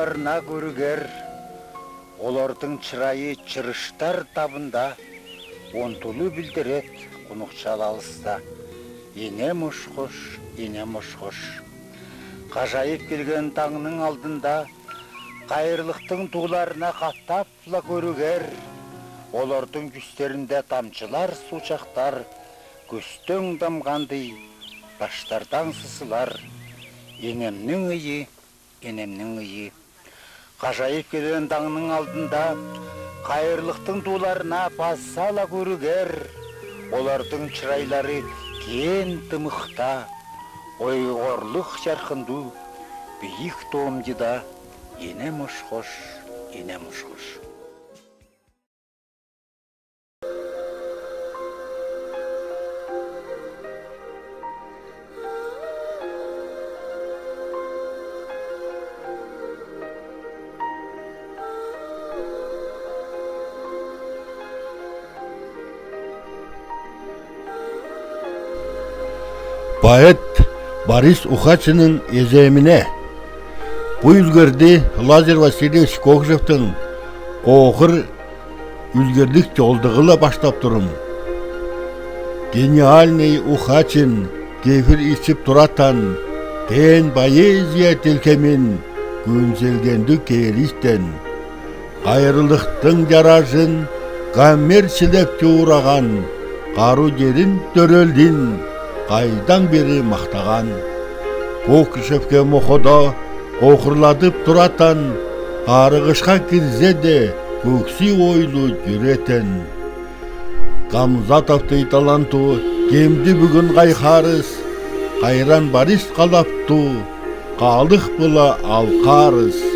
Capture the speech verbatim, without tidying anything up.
тууларына көрүгер, олардынъ чырайы чырыштар табында, онтулу билдиред кунукчал алыста. Инем ошхош, инем ошхош. Кажайып келген таңнынъ алдында кайырлыктынъ тууларына катап ла көрүгер, олардынъ кюстеринде тамчылар, суучактар, куьстен дамгандай баштардан сысылар. Инемнинъ ыйы, инемнинъ ыйы. Кажайып келген таңнынъ алдында кайырлыктынъ тууларына паза ла көрүгер, олардынъ чырайлары кең тымыхта, ойгорлык яркынды бийик тоомдыда. Инем ошхош, инем ошхош. Поэт Борис Ухачиннің эземине. Пу ӱлгерді Лазарь Васильевич Кокшевтің «Кохыр» ӱлгерлік чолдығыла баштап турам. Гениальный Ухачин кефир ичип туратан, теен поэзия тилкемин күүнселгенді кеериткен. Кайырлыктың чаражын Гомер чилеп чуураган, кару черин тӧрелдин кайдаң бери махтаган. Кокшевке моходо кохырлатып туратан, карыгышха кирзе де, кукси ойлу чүретен. Гамзатовтый таланту кемди бүгүн кайхарыс, кайран Борис калапту калых пыла алкарыс.